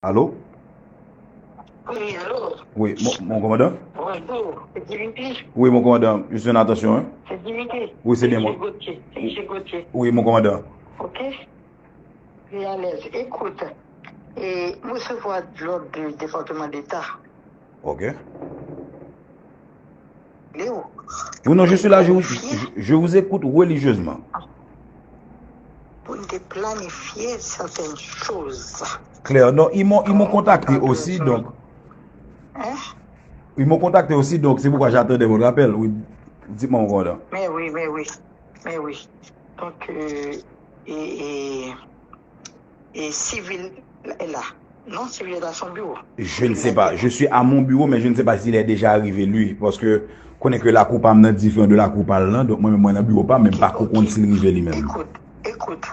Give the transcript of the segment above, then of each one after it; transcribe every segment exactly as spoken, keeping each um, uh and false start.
Allô? Oui, allô? Oui, mon, mon commandant? Bonjour, c'est Dimitri. Oui, mon commandant, je suis en attention, hein? C'est Dimitri. Oui, c'est bien C'est moi. Gauthier. C'est Gauthier. Oui, mon commandant. Ok? Reyalèz, écoute, e, m resevwa lòd de Depatman Deta. Ok. Leo. Oui, non, je suis là, je vous, je, je vous écoute religieusement. Pou n te planifye sèten choz. Clair, non, ils m'ont, ils m'ont contacté aussi, donc. Hein? Ils m'ont contacté aussi, donc c'est pourquoi j'attendais votre appel. Oui, dites-moi, mon commandant. Mais oui, mais oui, mais oui. Donc, euh, et, et, et civil est là. Non, civil est à son bureau. Je ne sais pas. Je suis à mon bureau, mais je ne sais pas s'il est déjà arrivé, lui. Parce que, konnen ke lakou pa m nan diferan de lakou pa l lan, donk mwen menm mwen nan biwo pa m, men m pa ko konn si l rive li menm. Écoute, écoute.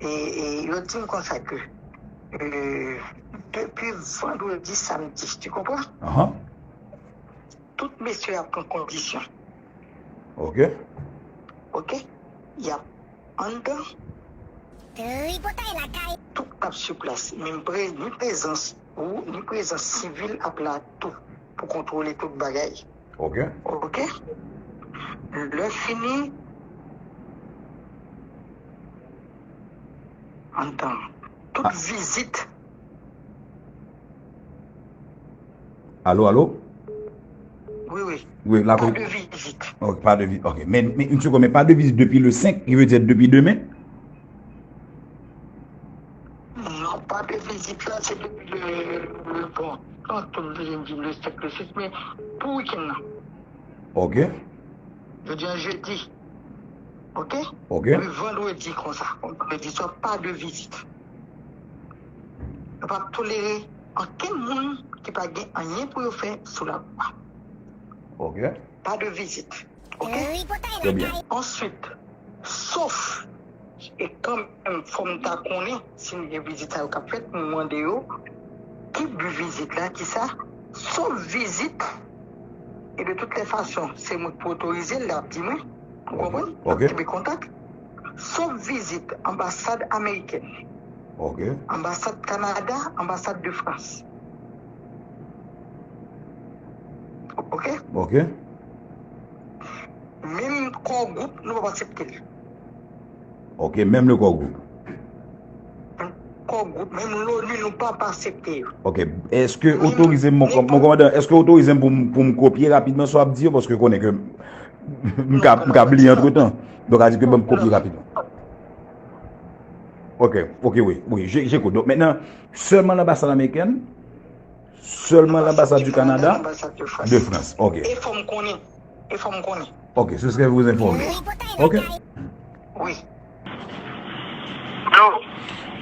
E, e yo di m konsa ke, euh, depi vandredi, samdi, tu comprends? Ahan. Tout mesye ap pran kondisyon. Ok. Ok? Y ap anndan. Tripotay lakay. Tout ap sou plas. Menm pre, ni prezans ou, ni prezans sivil ap la tou pou kontwole tout bagay. Ok. Ok? Lè fini, anndan. Tout vizit. Allô, allô? Oui, oui. Oui, la Pas ko- de visite. Ok, pas de visite. Ok. Mais, mais une seconde, mais pas de visite depuis le cinq, qui veut dire depuis demain? Non, pas de visite là, c'est depuis le, le bon. Quand on vient le cinq, le six, mais pour week-end là. Ok. Je dis un jeudi. Ok? Ok. Le vendredi comme ça. Vendredi soir, pas de visite. Yo pa tolere ankenn moun ki pa gen anyen pou yo fè sou la lwa. Ok. Pas de visite. Ok? Très bien. Answit, sof, e kanmenm fò m ta konnen si m gen vizit sa yo k ap fèt, m mande yo ki bi vizit la, ki sa, sof vizit, e de toutes les façons, se mwen k pou otorize l, l ap di mwen, ou konprann? N ap Ok. Kenbe kontak. Sof vizit anbasad amerikèn, Ok. anbasad Kanada, anbasad de Frans. Ok? Ok. Menm Core Group, nou p ap aksepte l. Ok, menm le Core Group. Core Group, menm l'ONU, nou p ap aksepte yo. Ok. Èske otorize m, mon, mon kòmandan, èske otorize m pou m, pou m kopye rapidman sa w ap di yo, paske konnen ke m ka, m ka bliye antretan. Donk, a di ke ban m kopye rapidman. Ok, ok, wi, wi, je, j'écoute. Donk, mentnan, sèlman lanbasad amerikèn, sèlman lanbasad du Canada, Anbasad de Frans. De Frans, ok. E fò m konnen. E fò m konnen. Ok, c'est ce que vous informez. Ok. Wi. Allo?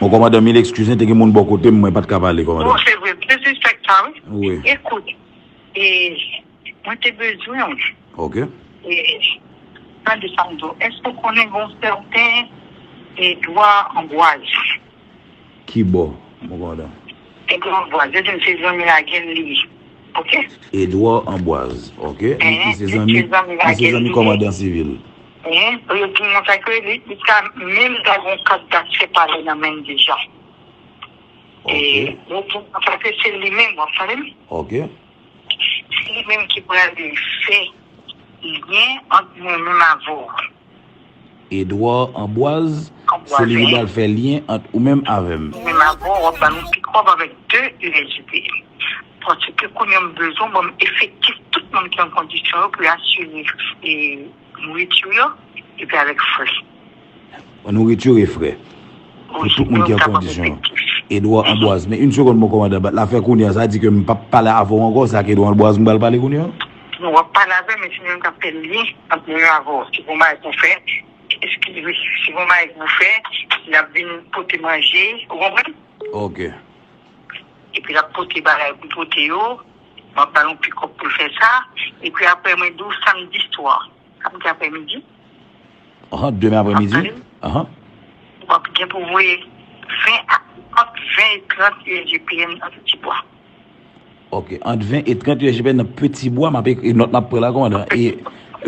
Mon kòmandan, mil eskiz, te gen moun bò kote m, mwen pa t ka pale, Bon, kòmandan. Se vre, disrespect sa, wi. Wi. Ekout, e, mwen te bezwen w. Ok. E, tande sa m di w. Èske w konnen gon sèten Edouard Ambroise? Ki bò, mon kòmandan? Edouard Ambroise, yo di m se zanmi Lagen li ye. Ok? Edouard Ambroise, ok. Li, li se Eh, zanmi, se zanmi li se zanmi Lagen. kòmandan sivil. Eh, yo di m konsa ke li, li ka menm ta gon kat dat fè pale nan men l deja. E, Ok. yo di m konsa ke se li menm, w ap tande m? Ok. Se li menm ki pral fè lyen ant mwen menm avè w. Edouard Ambroise, se li ki pral fè lyen ant ou menm avè m. Menm avè w, w ap ba nou pikòp avèk de U S G P M. Paske kounye a m bezwen ban m efektif tout moun ki an kondisyon yo pou yo asire, e, nouriti yo, epi avèk frè. Nouriti e frè. Pou tout moun ki an kondisyon. Edouard Ambroise. Men yon segonn, mon kòmandan, bat la fè kounye a, sa di ke m p ap pale avè w ankò, sa ke Edouard Ambroise m pral pale kounye a? Non, w ap pale avè m, men se li menm k ap fè lyen ant mwen avè w. Si gon bagay pou fè, eskize, si gon bagay pou fè, l ap vin pote manje, ou konprann? Ok. Epi l ap pote bagay pou pote yo, m ap ba l yon pikòp pou l fè sa, epi apre mwen di w samdi swa, samdi aprèmidi. Ahan, demen aprèmidi? Ahan. W ap gen pou voye ven a, ant ven e trant U S G P M nan Ti Bwa. Ok, ant ven e trant U S G P M nan Ti Bwa, m ap ekri nòt m ap pran la, kòmandan. E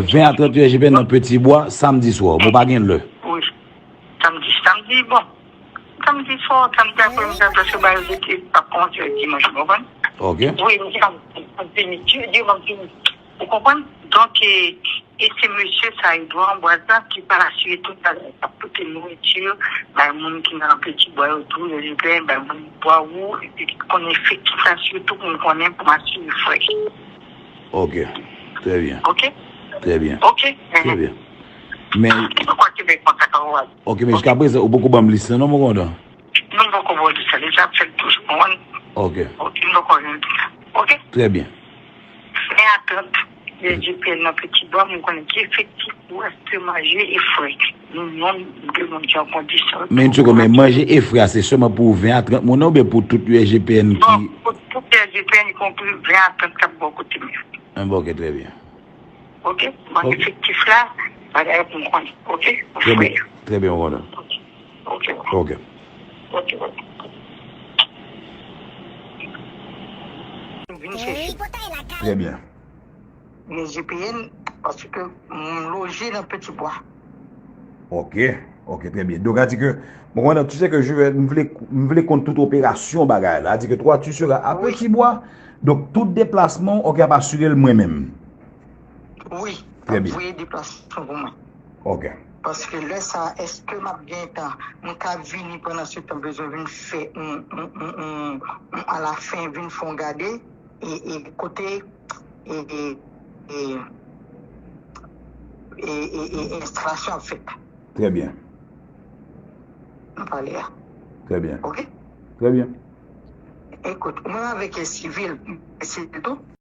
ven a trant U S G P M nan Ti Bwa, samdi swa. Bon, pa gen lè. Wi. Samdi, samdi, bon. Samdi swa, samdi apremidi, paske ba yo te, t ap kòmanse dimanch, ou konprann? Ok. Wi, m di, m ap vini, Dye vle, m ap vini. Ou konprann? Donk, e, e se mesye sa, Edouard Ambroise la, ki pral asire tout bagay, k ap pote nouriti, bay moun ki nan Petit Bois yo tou, yo zen, bay moun bwa ou, epi ki konnen efektif la, sitou pou m konnen, pou m asire frè. Ok. Trè byen. Ok? Trè byen. Ok? Trè byen. Men, ki poko kenbe kontak avè w? Ok, men jiska prezan, ou poko ban m lis lan, non, mon kontan? Non, m poko ba w lis lan, li ap fèt toujou, konprann? Ok. Ok, m poko jwenn lis lan. Ok? Trè byen. Ven a trant, U S G P N nan Petit Bois, m konnen ki efektif pou achte manje e frè. Nou, nou, de moun ki an kondisyon. Men, yon segonn, men manje e frè a, se sèlman pou ven a trant moun nan oubyen pou tout U S G P N ki... Non, pou tout U S G P N, ikonpri ven a trant k ap bò kote m yo. Ah, bon, ok, trè byen. Ok? Mwen efektif la, bagay pou m konnen. Ok? Trè byen, trè byen, mon kontan. Ok. Ok. Ok, ok. Vin chèche. Trè byen. Gen G P N, paske m loje nan Petit Bois. Ok, ok, trè byen. Donk, a di ke, bon, mwen, tu sais que je vais, m vle, m vle konn tout operasyon bagay la. A di ke toi, tu seras à Petit Bois. Donk, tout deplasman, ok, ap asire l mwen menm. Wi, trè byen. Ap voye deplasman pou mwen. Ok. Paske lè sa, èske m ap gen tan? Mwen ka vini pandan se tan, bezwen vin fè yon, yon, yon, yon, yon alafen, vin fè yon gade, e, e kote, e, e, e, e, e, e enstalasyon ap fèt. Trè byen. Nan palè a. Trè byen. Ok? Trè byen. Ekout, mwen avèk sivil, sivil tou.